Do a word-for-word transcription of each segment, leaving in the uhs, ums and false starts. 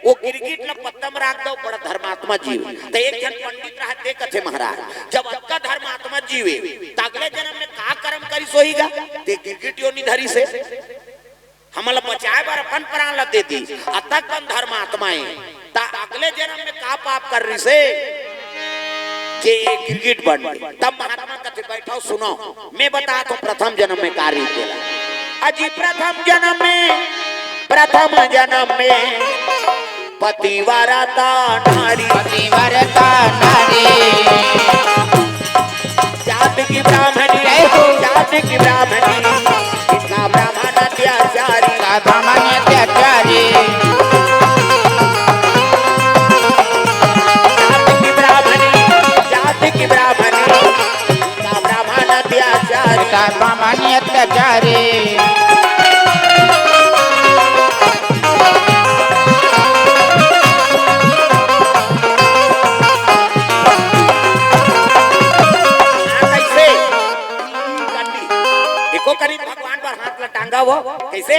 वो गिरगिट ल पत्ता म राख दव, बड़ा धर्मात्मा जीव। त एक झन पंडित रहा, ते कथे, महाराज, जब अतका धर्मात्मा जीव हे, त अगले जनम में का करम करिस होही गा? ते गिरगिट योनि धरिस हे। हमन ल बचाए बर अपन प्राण ल दे दिस, अतक कन धर्मात्मा हे, त अगले जनम में का पाप करिस हे, जे ये गिरगिट बन गे? तब महात्मा कथे, बैठव, सुनव, मैं बतात हंव प्रथम जनम में का रीत हे। अजी प्रथम जनम में, प्रथम जनम में पतिव्रता नारी। पतिव्रता नारी। जात की ब्राह्मणी, जय हो। जात की ब्राह्मणी, इतना ब्राह्मण अत्याचारी। इतना ब्राह्मण अत्याचारी। जात की ब्राह्मणी, जात की ब्राह्मणी, इतना ब्राह्मण अत्याचारी। इतना ब्राह्मण अत्याचारी। हाँ, कइसे? एको कनी भगवान बर हाथ ला टांगा वो, कइसे?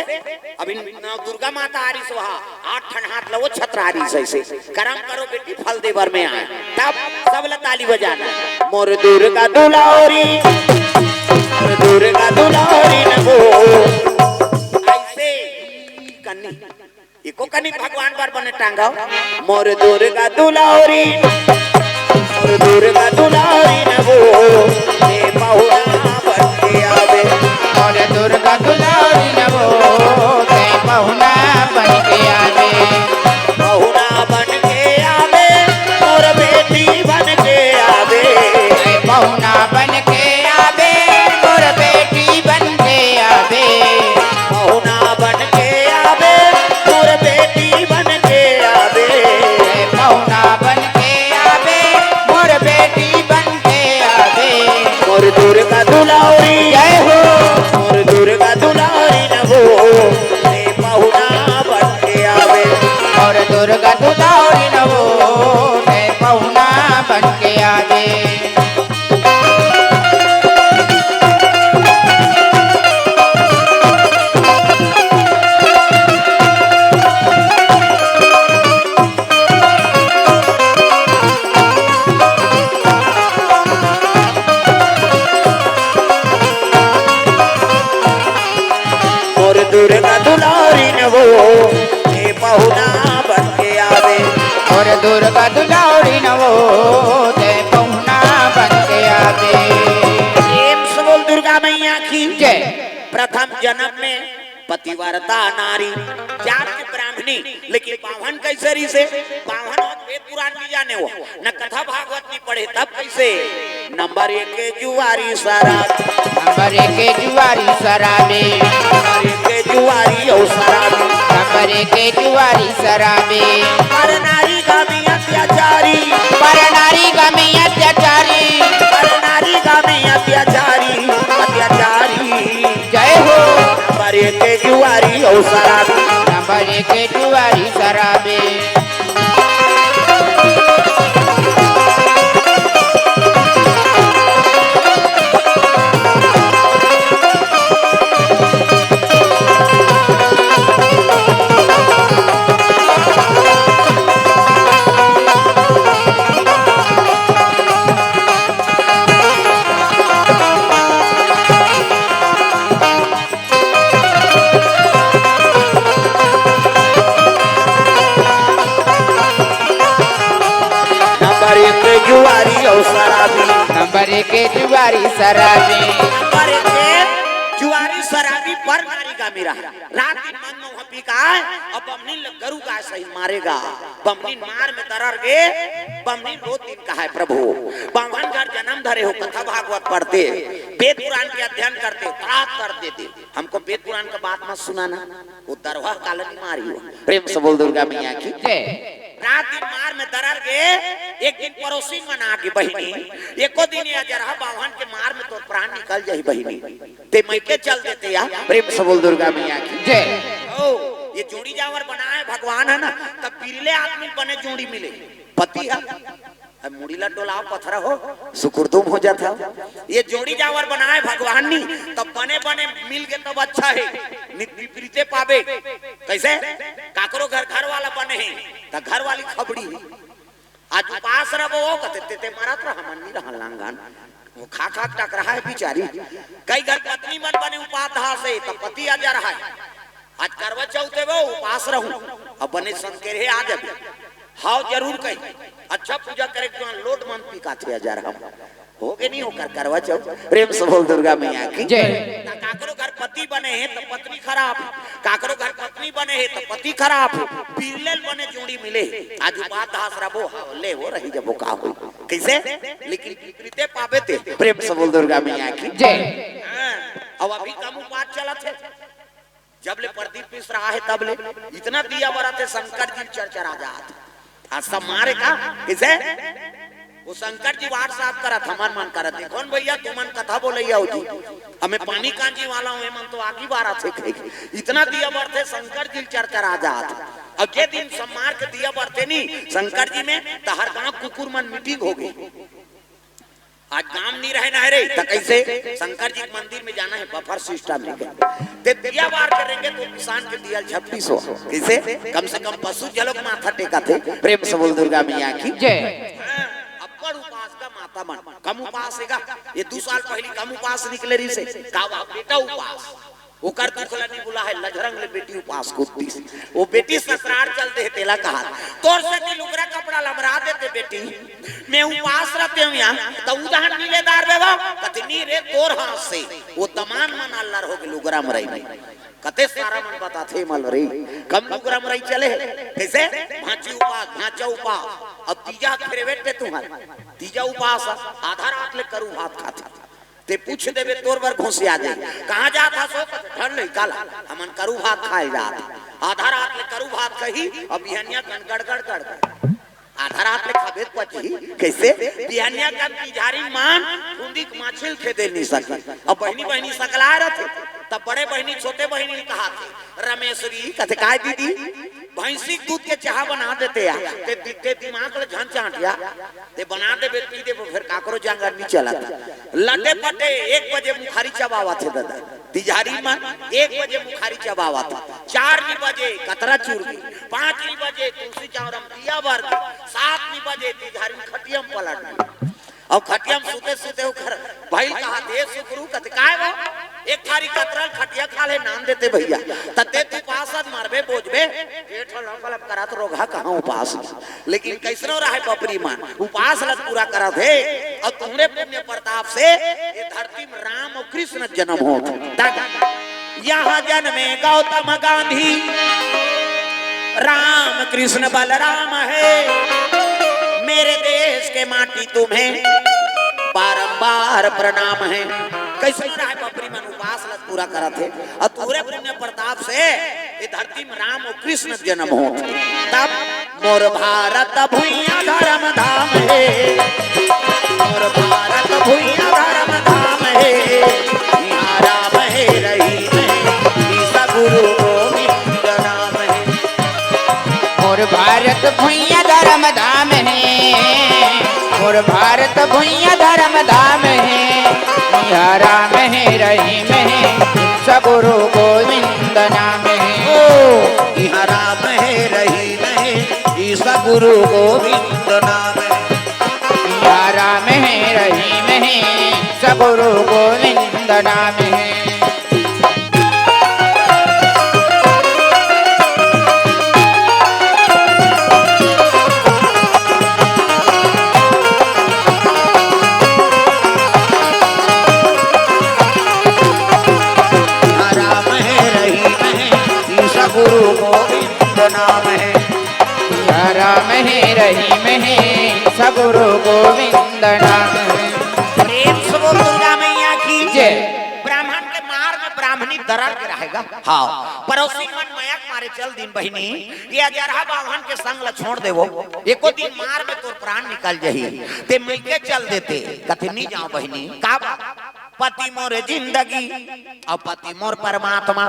अभी नव दुर्गा माता आ रही सो, हाँ, आठ ठन हाथ ला वो छतरा रही सो, अइसे। करम करो बेटी, फल दे बर में आए। तब सब ला ताली बजाना। मोर दुर्गा दुलारी, मोर दुर्गा दुलारी न वो। अइसे कनी, एको कनी भगवान बर बने टांगव। मोर दुर्गा दुलारी, मोर दुर्गा दुलारी न वो, ते पहुना बन के आवे। मोर दुर्गा दुलारी न वो, ते पहुना बन के आवे। पहुना बन के आवे, मोर बेटी बन के आवे। ते पहुना बन के आवे, मोर बेटी बन के आवे। पहुना बन के आवे, मोर बेटी बन के आवे। पहुना बन के आवे, मोर बेटी बन के आवे। मोर दुर्गा दुलारी, जय हो। मोर दुर्गा दुलारी न वो, ते पहुना बन के आवे। मोर दुर्गा दुलारी न वो, ते पहुना बन के आवे। मोर दुर्गा दुलारी न वो, ते पहुना बन के आवे। मोर दुर्गा दुलारी न वो, ते पहुना बन के आवे। प्रेम से बोल दुर्गा मैया की जय। प्रथम जन्म में पतिव्रता नारी, जात के ब्राह्मणी, लेकिन बाम्हन कइसे रहिसे? बाम्हन हो त वेद पुराण नइ जाने हो, न कथा भागवत नइ पढ़े, तब कइसे? नंबर एक के जुआरी शराब। नंबर एक के जुआरी शराबी। नंबर एक के जुआरी अउ शराबी। नंबर एक के जुआरी शराबी। पर नारी गामी अत्याचारी। पर नारी गामी अत्याचारी। पर नारी गामी अत्याचारी, अत्याचारी। जय हो। नंबर एक के जुआरी अउ शराबी। नंबर एक के जुआरी शराबी। नंबर एक जुआरी अउ शराबी। नंबर एक जुआरी शराबी। नंबर एक जुआरी शराबी पर नारी गामी रहा। रात दिन मद मउहा पी के आय, अउ बमनीन ल गरू गाय सही मारे गा। बमनीन मार में दरर गे, बमनीन रोत दिन कहय, प्रभु, बाम्हन घर जनम धरे हो, कथा भागवत पढ़ते, वेद पुराण के अध्ययन करते, त्रास कर देते। हमको वेद पुराण का बात मत सुनाना, वो दरवा काला नइ मारी हो। प्रेम से बोल दुर्गा मैया की जय। रात दिन मार में दरर गे, एक दिन पड़ोसी मन आ गे, बहिनी, एको दिन ये अजरहा बाम्हन के मार में तोर प्राण निकल जाही बहिनी, ते मइके चल देते या। प्रेम से बोल दुर्गा मैया की जय। ओ, ये जोड़ी जावर बनाय भगवान हे ना, तब बिरले आदमी बने जोड़ी मिले। पति हे, अब मुड़ी ला डोलाव पथरा हो, सुकुरदुम हो जात हे। ये जोड़ी जावर बनाय भगवान नी, तब बने बने मिल गे तब अच्छा हे, नित विपरीते पाबे। कइसे? काकरो घर घर वाला बन हे, त घर वाली खबड़ी हे। आज उपास रहिबो, कथे, "ते, ते मरत रहा, हमन नी रहा लांगन।" वो खा, खा के टकराहा हे बिचारी। कई घर पत्नी मन बने उपास हे, त पति आ जा रहा हे। आज करवा चौथ हे वो, उपास रहूं, अब बने संकेरे आ जाबे। हाव, जरूर कही। अच्छा पूजा करे के तुरंत लोट मन पिकाथे हजार हम। होगे नहीं ओकर करवा चौथ। प्रेम से बोल दुर्गा मैया की। जय। त काकरो घर पति बने हे त पत्नी खराब, काकरो घर पत्नी बने हे त पति खराब, बिरलेल बने जोड़ी मिले। आज उपास रहिबो, हाव, ले हो रही जब वो का हो। कैसे? लेकिन विपरीते पाबे ते। प्रेम से बोल दुर्गा मैया की। जय। हाँ, अब अभी कम उपास चलत हे। जब ले प्रदीप मिश्र आहे तब ले इतना दिया बरत हे, शंकर जी चरचरा जात। आज सब मारे का? किसे? वो शंकर जी WhatsApp करत, हमर मन करत हे। कौन भैया तुमन कथा बोलैया हो जी? हमें पानी कांजी वाला हूँ, मन तो आगी बारत हे कहे। इतना दिया बरत हे, शंकर जी चरचरा जात। अब जे दिन सब मार के दिया बरत हे नी शंकर जी में, त हर गांव कुकुर मन meeting होगे। आज गांव नी रहे ना रे, त कैसे? शंकर जी के मंदिर में जाना हे, buffer system हे। ते दिया बार के रेंगे तो किसान के दिया झपटी सो। कैसे? कम से कम पशु जलोक माथा टेकाथे। प्रेम से बोल दुर्गा मैया की। जय। हाँ, अब्बड़ उपास का माता मन। कम उपास हे गा। ये दू साल पहिली कम उपास निकले रहिसे। का वा बेटा उपास। ओकर दुख ल नी भुलाय, लझरंग ले बेटी उपास कूदतिस। वो बेटी ससुरार चल दे हे, तेला कहा, "तोर सेती लुगरा कपड़ा ल मरा देते बेटी, मैं उपास रहते हूँ यहाँ, त उधार नी ले दार बे वो।" कथे, "नी रे, तोर हाथ से।" वो दमान मन अल्लर होगे लुगरा मरई में। कते सारा मन बताथे मल रे, कम लुगरा मरई चले हे। कैसे? भांची उपास, भांचा उपास। अब तीजा फेरे बेटे तुहर, तीजा उपास, आधा रात ले करू भात खाथे। ते पूछ देबे, तोर बर घोंसिया दे, "कहाँ जात हस ओ?" "धर ले काला, हमन करू भात खाए जात।" आधा रात ले करू भात कही, अब बिहनिया कन गड़ गड़ गड़ गड़। आधा रात ले खाबे त पचही, कैसे? बिहनिया कन तिजहारी मान, फुंदी के माछिल खेदे नी सके। अब बहिनी बहिनी सकला रथे, तब बड़े बहिनी छोटे बहिनी ल कहाथे, "रमेश्वरी," कथे, "काय दीदी?" "भैंसी के दूध के चाहा बना देते या, ते, ते दिमाग ल झन चांट या।" ते बना देबे, पी देबो, फेर काकरो जांगर नी चलत। लटे पटे एक बजे मुखारी चबावत हे दादा, तिजहारी मन एक बजे मुखारी चबावत हे, चार नी बजे कतरा चूर गे, पाँच नी बजे तुलसी चौरा म दिया बर गे, सात नी बजे तिजहारी खटिया म पलट गे। अउ खटिया म सुते सुते ओकर भाई कहाथे, "सुकरू," कथे, "काय वो?" "एक थारी कतरा ल खटिया खा ले नान देते भैया, त ते उपास मरबे बोझबे।" पेट ह लप लप करत, रोगहा कहाँ उपास। लेकिन कैसनो रहय बपरी मन, उपास ल पूरा करत हे। अउ तुम्हरे पुण्य प्रताप से ये धरती में राम अउ कृष्ण जनम होत हे। तब यहाँ जन्मे गौतम गांधी, राम कृष्ण बलराम हे। मेरे देश के माटी तुम्हें बारंबार प्रणाम हे। कैसनो रहय बपरी मन उपास ल पूरा करत हे। अउ तुम्हरे पुण्य प्रताप से ये धरती में राम अउ कृष्ण जनम होत हे। तब मोर भारत भुइयां धर्म धाम हे, मोर भारत भुइयां धर्म धाम हे, इहाँ राम हे रहीम हे, ईसा गुरु गोविंद नाम हे। मोर भारत भुइयां धर्म धाम हे, मोर भारत भुइयां धर्म धाम हे, इहाँ राम हे रहीम हे, ईसा गुरु गोविंद नाम हे। ओ, इहाँ राम हे रहीम हे, ईसा गुरु गोविंद नाम हे। इहाँ राम हे रहीम हे, ईसा गुरु गोविंद नाम हे। राम हे रहीम हे, ईसा गुरु गोविंद नाम हे। राम हे रहीम हे, ईसा गुरु गोविंद नाम हे। प्रेम से बोल दुर्गा मैया की जय। ब्राह्मण के मार में ब्राह्मणी दरड़ के रहेगा। हाँ। पड़ोसी मन मया के मारे चल दिन बहिनी, ये अजरहा बाभन के संग ल छोड़ देवो, एको दिन मार में तोर प्राण निकल जाही। ते मइके चल देते, कथे नी जांव बहिनी, का बात? पति मोर जिंदगी, अउ पति मोर परमात्मा,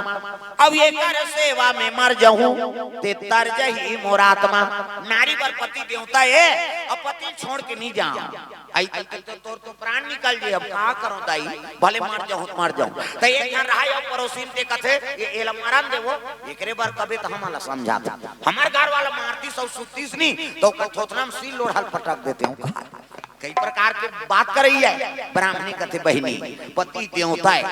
अउ एकर सेवा में मर जहूं, ते तर जही मोर आत्मा। नारी बर पति देवता ए, अउ पति छोड़ के नहीं जाऊं। आई, आई, तो तोर तो प्राण निकल जे, अब का करो दाई, भले मर जाऊं, मर जाऊं। त एक झन रहा, अउ पड़ोसिन ते कथे, "ये, एला मरन देवो, एकरे बर कबे त हमन ला समझात। हमर घर वाला मारतीस अउ सुततीस नहीं, त ओकर थोथना में सील लोढ़ा ल पटक देते हूं।" कई प्रकार के बात करई हे। ब्राह्मणी कथे, "बहिनी, पति देवता ए।"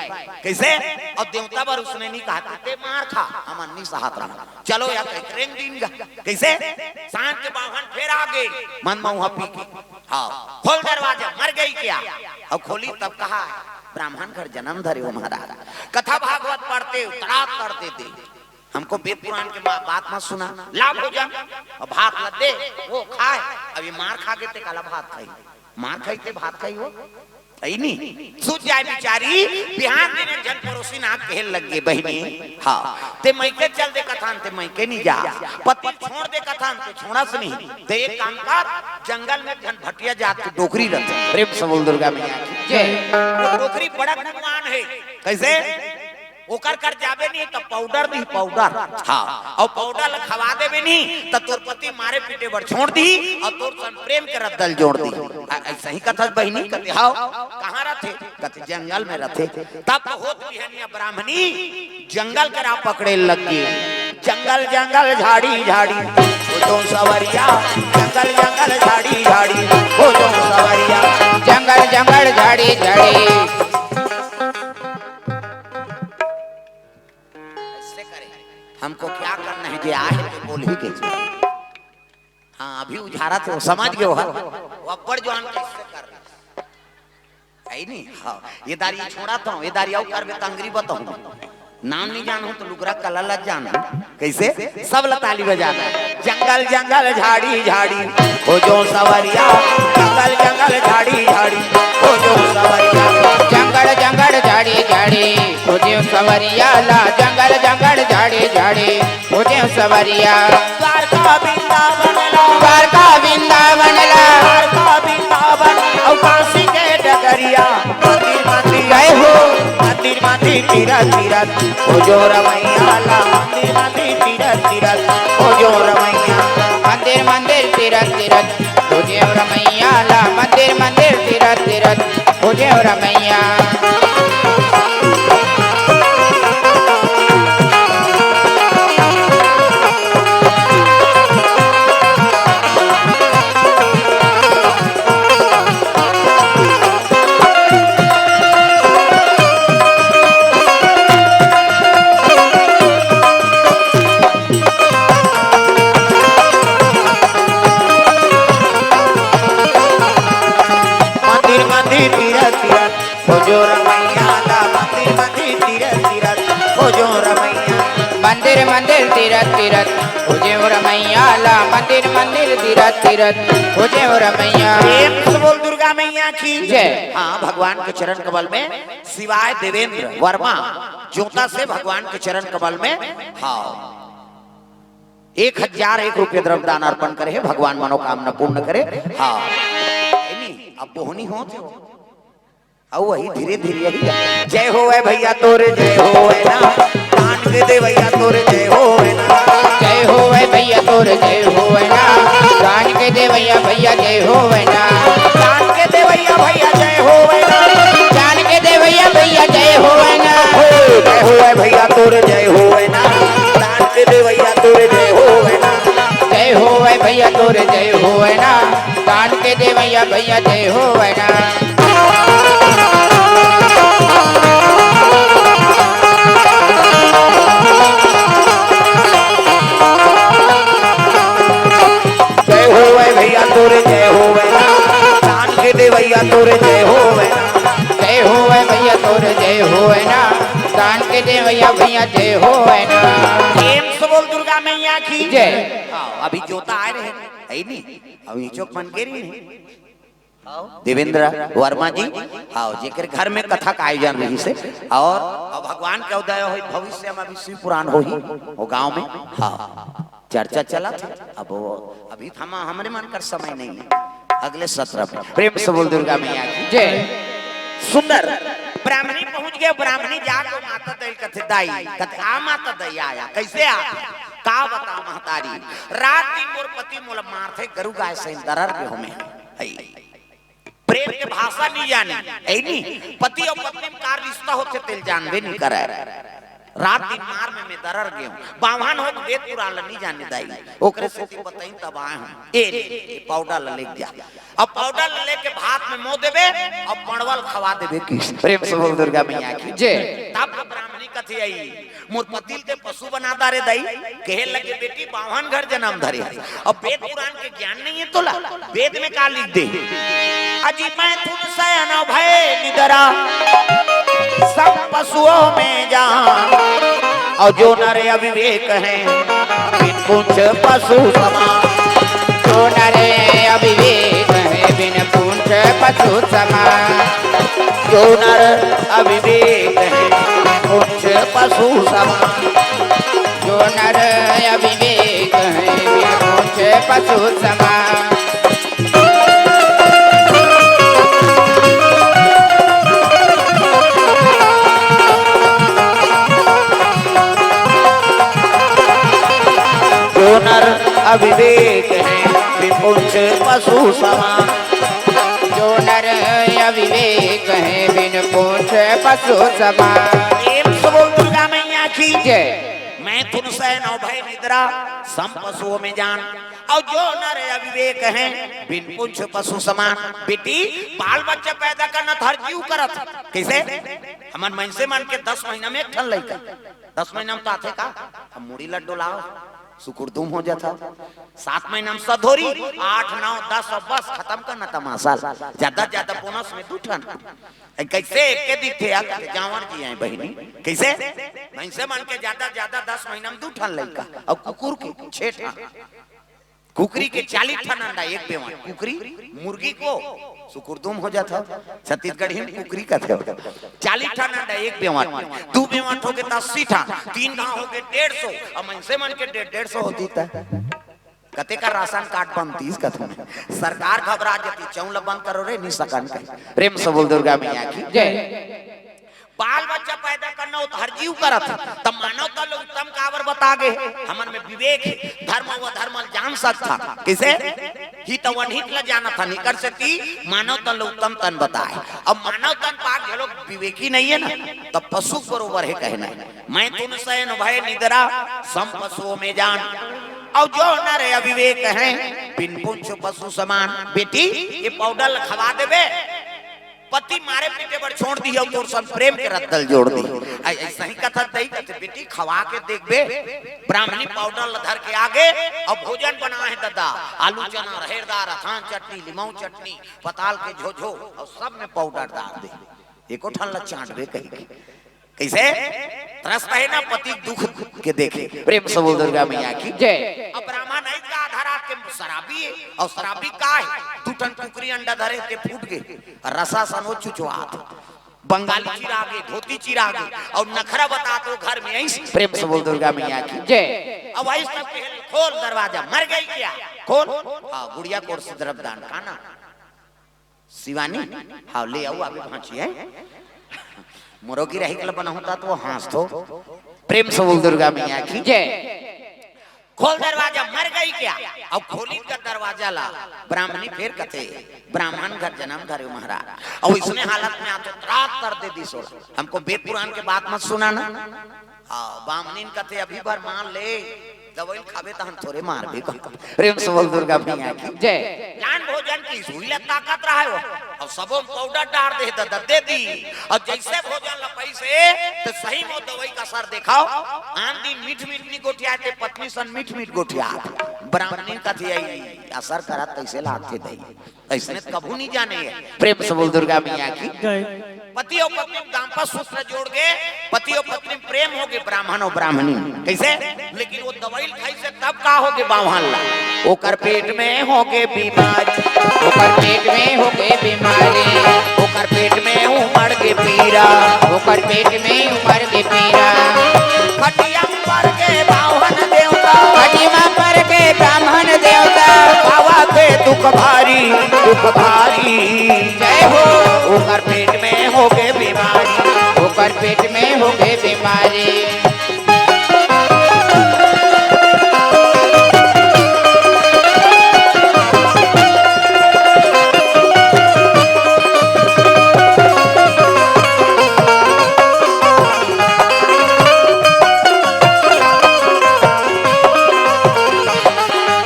कइसे? अउ देवता बर उसने नहीं कहा, "ते मार खा, हमन नहीं सहत रहा।" चलो या कहीं रेंग दीन गा। कइसे? सांझ के बाभन फेर आ गे, मन मउहा पी के। हाँ, "खोल दरवाजा, मर गई क्या?" अउ खोली तब कहा, "ब्राह्मण घर जनम धरे हो महाराज।" कथा भागवत पढ़ते, तड़ाक कर देते। "हमको वेद पुराण के बा-, बात मत सुना, ला भोजन।" अउ भात ल दे, वो खाए। अब ये मार खा के ते काला भात खाई, मार खाई ते भात खाई हो, अई नहीं। सूत जाए बिचारी, बिहान दिन एक झन पड़ोसिन आके कहे लग गे, "बहिनी, हाँ, ते मइके चल दे कथन, ते मइके नहीं जा, पति छोड़ दे कथन, ते छोड़स नहीं, ते एक काम कर, जंगल में एक झन भटिया जात के डोकरी रथे।" प्रेम से बोल दुर्गा मैया की जय। वो डोकरी बड़ा गुणवान हे। कइसे? ओकर कर जाबे नहीं त पाउडर दिही, पाउडर। हाँ, अउ पाउडर ल खवा देबे नहीं त तोर पति मारे पीटे बर छोड़ दिही अउ तोर संग प्रेम के रद्दा ल जोड़ दिही। अ-, अइसही कथस बहिनी, कथे, "हव, कहाँ रथे?" कथे, "जंगल में रथे।" तब होत बिहनिया ब्राह्मणी जंगल के राह पकड़े लग गे। जंगल जंगल झाड़ी झाड़ी, ओ जो सवरिया, जंगल जंगल झाड़ी झाड़ी, ओ जो सवरिया। जंगल जंगल झाड़ी झाड़ी। ऐसे करे। हमको क्या करना है, जे आहे तो बोल ही के। हाँ, अभी उझारा थे, वो समझ गए हो। वो अब्बड़ जवान कैसे कर रहे हैं। है नहीं? हाँ, ये दारी छोड़ा तो, ये दारी अउ करबे त अंगरी बताऊं। नाम नहीं जानहूं त लुगरा कला ला जान। कइसे? सब ला ताली बजाना। जंगल जंगल झाड़ी झाड़ी, ओ जो सवरिया। जंगल जंगल झाड़ी झाड़ी, ओ जो सवरिया। जंगल जंगल झाड़ी झाड़ी, ओ जो सवरिया ला। जंगल जंगल झाड़ी झाड़ी, ओ जो सवरिया। द्वारका वृंदावन ला। द्वारका वृंदावन ला। द्वारका वृंदावन अउ काशी के डगरिया। मंदिर मंदिर जय हो। मंदिर मंदिर तीरथ तीरथ, ओ जो रमैया ला। मंदिर मंदिर तीरथ तीरथ, ओ जो रमैया। मंदिर मंदिर तीरथ तीरथ, ओ जो रमैया ला। मंदिर मंदिर तीरथ तीरथ, ओ जो रमैया। मंदिर मंदिर तीरथ तीरथ, ओ जो रमैया ला। मंदिर मंदिर तीरथ तीरथ, ओ जो रमैया। मंदिर मंदिर तीरथ तीरथ, ओ जो रमैया ला। मंदिर मंदिर तीरथ तीरथ, ओ जो रमैया। प्रेम से बोल दुर्गा मैया की जय। हाँ, भगवान के चरण कमल में शिवाय देवेंद्र वर्मा जोता से भगवान के चरण कमल में, हाँ, एक हजार एक रुपये द्रव्य दान अर्पण करे हे, भगवान मनोकामना पूर्ण करे। हाँ, नहीं, अब बोहनी होत हे। अउ वही धीरे धीरे यही। जय होवय भैया तोर जय होवय ना, दान के देवैया तोर जय होवय ना। जय होवय भैया तोर जय होवय ना, दान के देवैया भैया जय होवय ना। दान के देवैया भैया जय होवय ना। दान के देवैया भैया जय होवय ना। हो, जय होवय भैया तोर जय होवय ना, दान के देवैया तोर जय होवय ना। जय होवय भैया तोर जय होवय ना, दान के देवैया भैया जय होवय ना। जय होवय भैया तोर जय होवय ना, दान के देवैया तोर जय होवय ना। जय होवय भैया तोर जय होवय ना, दान के देवैया भैया जय होवय ना। प्रेम से बोल दुर्गा मैया की जय। हाँ, अभी जोता आए रहे, है नहीं? अभी चौक मन के रही नहीं। देवेंद्र वर्मा जी, हाँ, जेकर घर में कथा का आयोजन रहिस हे, अउ, अउ भगवान के उदय होई, भविष्य में अभी शिव पुराण होही, वो गांव में, हाँ, चर्चा चलत हे। अब वो, अभी थमा, हमरे मन कर समय नहीं हे, अगले सत्र में। प्रेम से बोल दुर्गा मैया की जय। सुंदर ब्राह्मणी पहुंच गए, ब्राह्मणी जाके माता दई ल कथे, "दाई।" कथे, "आ माता दई, आया।" "कइसे आ?" "का बता महतारी, रात दिन मोर पति मोला मारथे, गरु गाय सही दरर गे हों मैं।" हई। प्रेम के भाषा नहीं जाने, है नहीं। पति अउ पत्नी में का रिश्ता होथे, तेल जानबे नहीं करे। रात दिन मार में मैं दरर गे हों। बाम्हन हो त वेद पुराण ल नहीं जाने दाई, ओकरे सेती बताइन तब आए हों। ए ले, ए पाउडर ल लेके जा। अब पाउडर ल लेके भात में मो देबे, अब पड़वल खवा देबे किस। प्रेम से बोल दुर्गा मैया की जय। तब ब्राह्मणी कथे आई, "मोर पति ल ते पशु बना डारे दाई।" कहे लगे, "बेटी, बाम्हन घर जनम धरे हस, अब वेद पुराण के ज्ञान नहीं है तोला, वेद में का लिख दे?" "अजी मैथुन सयन भय निदरा, सम पशुओं में जान, अउ जो नर अविवेक है, बिन पूंछ पशु समान।" जो नर अविवेक है, बिन पूंछ पशु समान। जो नर अविवेक है, बिन पूंछ पशु समान। जो नर अविवेक है, बिन पूंछ पशु समान। जो नर अविवेक है, बिन पूंछ पशु समान। जो नर अविवेक है, बिन पूंछ पशु समान। प्रेम से बोल दुर्गा मैया की जय। मैथुन सयन अउ भय निद्रा, सम पशुओं में जान। अउ जो नर अविवेक है, बिन पूंछ पशु समान। बेटी, बाल बच्चा पैदा करना त हर जीव करत। कइसे? हमन मनसे मन के दस महीना में एक ठन लइका, दस महीना में तो आथे का? अब मुड़ी ल डोलाओ, सुकुरदुम हो जाता। सात महीना में सधोरी, आठ, नौ, दस, अब बस खतम करना तमाशा। ज्यादा ज्यादा बोनस में दू ठन। ए, कइसे एके दिखथे यार? जांवर जी आए बहिनी, कइसे? मनसे मन के ज्यादा ज्यादा दस महीना में दू ठन लइका, अउ कुकुर के छे ठन। कुकरी के चालीस ठन अंडा एक बेवंट, कुकरी, मुर्गी को सुकुरदुम हो जाता। छत्तीसगढ़ी में कुकरी कथे हो। चालीस ठन अंडा एक बेवंट, दू बेवंट होगे त अस्सी ठन, तीन घांव होगे डेढ़ सौ, अब मनसे मन के डेढ़, डेढ़ सौ होती त कते का राशन कार्ड बनतीस कथे। सरकार घबरा जती, "चौं ल बंद करो रे, नी सकन कहे।" प्रेम से बोल दुर्गा मैया की जय। बाल बच्चा पैदा करना हो त हर जीव करत, त मानव तन ल उत्तम काबर बता गे? हमन में विवेक हे, धर्म अउ अधर्म ल जान सकथन। कइसे? हित अउ अनहित ल जानत हन, एकर सेती मानव तन ल उत्तम तन बताए। अब मानव तन पाके घलो विवेकी नहीं है ना, त पशु बरोबर हे कहना हे। मैथुन सयन भय निद्रा, सम पशुओं में जान। अउ जो नर अविवेक है, बिन पूंछ पशु समान। बेटी, ये पाउडर ल खवा देबे, पति मारे पीटे बर छोड़ दिही अउ तोर संग प्रेम के रद्दा ल जोड़ दिही। अइ-, अइसही कथत दई, कथे, "बेटी, खवा के देखबे।" ब्राह्मणी पाउडर ल धर के आगे, अब भोजन बनाए हे ददा, आलू चना, रहेर दार, अथान चटनी, लिमऊ चटनी, पताल के झोझो, अउ सब में पाउडर डार दे। एको ठन ल चाटबे कहिके। कइसे? त्रस्त हे ना पति दुख के देखे। प्रेम से बोल दुर्गा मैया की जय। अब ब्राह्मण अइस का आधा रात के शराबी हे, अउ शराबी का हे? दू ठन कुकरी अंडा धरे हे, फूट गे, रसा सन ओ चुचवात। बंगाली चिरागे, धोती चिरागे, अउ नखरा बतात ओ घर में अइस। प्रेम से बोल दुर्गा मैया की जय। अब अइस त कहे, "खोल दरवाजा, मर गई क्या?" खोल। हाँ, गुड़िया कोर से द्रव्यदान का ना। शिवानी, हाँ, ले आऊ, आगे पहुंची है। मोरो गिराही के ल बनाहूं त वो हाँसथो। प्रेम से बोल दुर्गा मैया की जय। खोल दरवाजा, मर गई क्या? अउ खोलिस का दरवाजा ला, ब्राह्मणी फेर कथे, "ब्राह्मण घर जनम धरेंव महाराज।" अउ इसने हालत में आथों, त्रास कर दे दिस ओला। हमको वेद पुराण के बात मत सुनाना। हाँ, बामनिन कथे, "अभी भर मान ले, दवई ल खाबे तहन थोरे मारबे।" प्रेम से बोल दुर्गा मैया की जय। लान भोजन की सुई ल ताकत रहे हो, अउ सबो म पाउडर डार दे, ददा दे दी। अउ जइसे भोजन ल पइसे, त सही म दवई का असर देखाव। आन दिन मीठ मीठ नी गोठियाय, ते पत्नी सन मीठ मीठ गोठियात। ब्राह्मणी कथे, "अई, असर करत तइसे लागथे दई।" अइसने त कभू नी जाने हे। प्रेम से बोल दुर्गा मैया की। जय। पति अउ पत्नी म दाम्पत्य सूत्र जोड़ गे, पति अउ पत्नी म प्रेम होगे, ब्राह्मण अउ ब्राह्मणी। कइसे? लेकिन वो दवई ल खाइसे तब का होगे बाम्हन ला? ओकर पेट में होगे बीमारी। ओकर पेट में होगे बीमारी। ओकर पेट में उमड़ गे पीरा। ओकर पेट में उमड़ गे पीरा। खटिया म पर गे बाम्हन देवता। खटिया म पर गे बाम्हन देवता। बाबा के दुख भारी, दुख भारी। जय हो। ओकर पेट में होगे बीमारी। ओकर पेट में होगे बीमारी।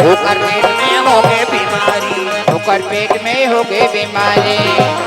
ओकर पेट में होगे बीमारी, ओकर पेट में होगे बीमारी।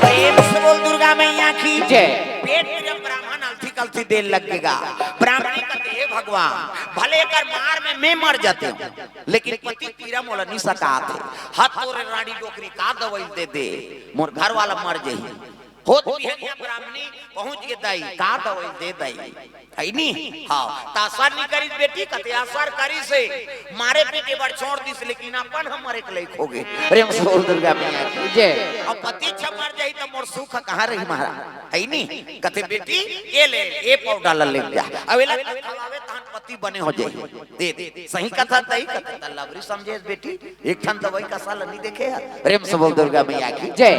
प्रेम से बोल दुर्गा मैया की जय। पेट में जब ब्राह्मण अलथी कलथी देन लगेगा, ब्राह्मणी कथे, "हे भगवान, भले एकर मार में मैं मर जाते हूँ, लेकिन पति पीरा मोला नहीं सकात हे। हाथ तोरे रानी डोकरी का दवाई दे दे, मोर घर वाला मर जाही।" होत बिहनिया ब्राह्मणी पहुंच के, "दाई, का दवाई दे दाई?" है नी? हाँ, त असर नी करिस बेटी, कथे असर करिस हे, मारे पीटे बर छोड़ दिस, लेकिन अपन ह मरे के लइक होगे। प्रेम से बोल दुर्गा मैया की जय। अब पति छ मर जाही त मोर सुख कहाँ रही महाराज, है नी? कथे बेटी, ये ले, ये पाउडर ला ले जा, अब एला खवावे तहन पति बने हो जाही। दे दे, सही कथा तही कथे, त लबरी समझे बेटी, एक ठन दवाई कसा ल नी देखे हस। प्रेम से बोल दुर्गा मैया की जय।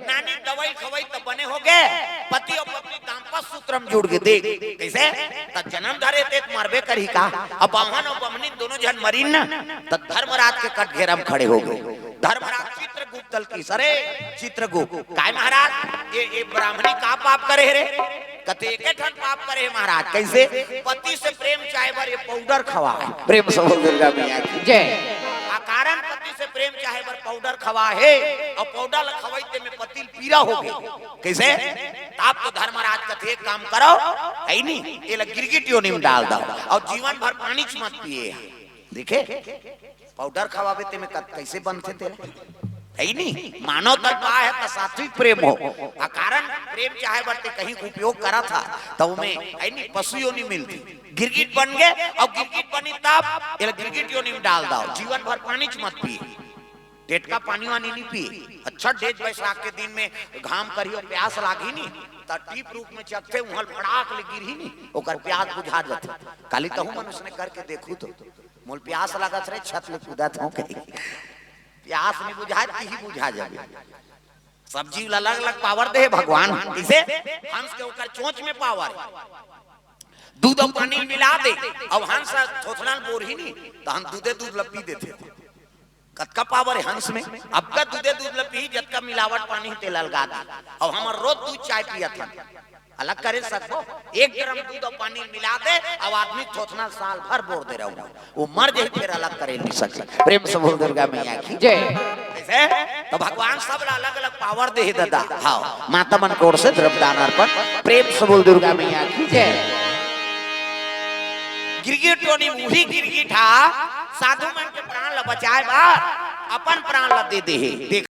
नानी दवाई खवाई त बने होगे, पति अउ पत्नी दाम्पत्य सूत्र म जुड़ गे। देख कइसे, त जनम धरे ते त मरबे करही का। अब बाम्हन अउ बम्हनी दोनों झन मरिन न, त धर्मराज के कटघेरा म खड़े होगे। धर्मराज चित्रगुप्त ल कहिस, "अरे चित्रगुप्त, काय महाराज, ये, ये ब्राह्मणी का पाप करे हे रे?" कथे, "एके ठन पाप करे हे महाराज।" कइसे? पति से प्रेम चाहे बर ये पाउडर खवा हे। प्रेम से बोल दुर्गा मैया की जय। अकारण पति से प्रेम चाहे बर पाउडर खवा हे, अउ पाउडर ल खवाइस ते में पति ल पीरा होगे। कइसे? तब तो धर्मराज कथे, "एक काम करो, है नी, एला गिरगिट योनि म डाल दव, अउ जीवन भर पानी च मत पिए।" देखे? पाउडर खवाबे ते में कत-, कइसे बनथे तेला? है नी? मानव तन का हे त सात्विक प्रेम हो। अकारण प्रेम चाहे बर ते कहीं उपयोग करत हस, त ओमे, है नी, पशु योनि मिलथे। गिरगिट बन गे, अउ गिरगिट बनिस तब एला गिरगिट योनि म डाल दव, जीवन भर पानी च मत पिए। टेटका पानी वानी नी पिए। अच्छा, डेज बैसाख के दिन में घाम करही अउ प्यास लागही नी, त टीप रूख में चघथे, उहाँ ल फड़ाक ले गिरही नी, ओकर प्यास बुझा जाथे। काली तहूँ मन उसने करके देखहू तो। मोल प्यास लागत रहे, छत ले कूदत हूँ कहीं। प्यास नहीं बुझाए, तिही बुझा जाबे। सब जीव ला अलग-अलग पावर दे हे भगवान। कइसे? हंस के ओकर चोंच में पावर हे। दूध अउ पानी मिला दे, अउ हंस थोथना ल बोरही नी, त हंस दूधे दूध ल पी देथे। कतका पावर हे हंस में। अब का दूधे दूध ल पी, जतका मिलावट पानी हे तेला अलगा दे। अउ हमर रोज दूध चाय पियत हन। अलग करे सकबो? एक ड्रम दूध अउ पानी मिला दे, अउ आदमी थोथना साल भर बोर दे रहो, वो मर जाही, फिर अलग करे नहीं सके। प्रेम से बोल दुर्गा मैया की जय। कइसे? त भगवान सब ला अलग-अलग पावर दे हे दादा। हाँ, माता मन के ओर से द्रव्य दान अर्पण। प्रेम से बोल दुर्गा मैया की जय। गिरगिट टोनी मुही गिरगिट हा, साधु मन के प्राण ला बचाए बर अपन प्राण ला दे दे हे। देख